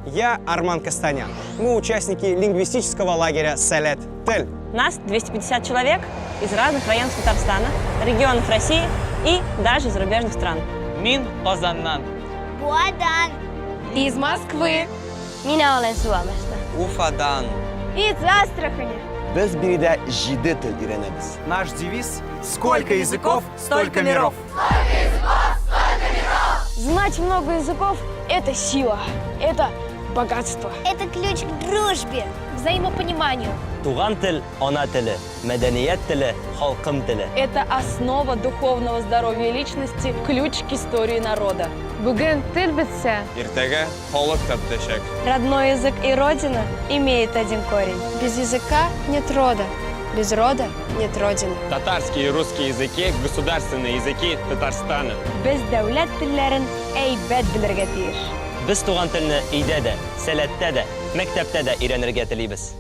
Я Арман Костанян. Мы участники лингвистического лагеря «Сэлэт Тель». Нас 250 человек из разных районов Татарстана, регионов России и даже зарубежных стран. Мин Казаннан. Буадан. Из Москвы. Мин olen Suomesta. Уфадан. Из Астрахани. Без биредә җиде тел өйрәнәбез. Наш девиз «Сколько языков, столько миров». Знать много языков – это сила, это богатство. Это ключ к дружбе. Взаимопониманию. Туган тел, ана теле, мәдәният теле, халкым теле. Это основа духовного здоровья личности, ключ к истории народа. Бүген тел бетсә, Иртәгә халык та бетәчәк. Родной язык и родина имеют один корень. Без языка нет рода, без рода нет родины. Татарский и русский языки – государственные языки Татарстана. Без дәүләт телләрен әйбәт белергә тиеш. Без туган телне өйдә дә, Сәләттә дә, мәктәптә дә өйрәнергә телибез.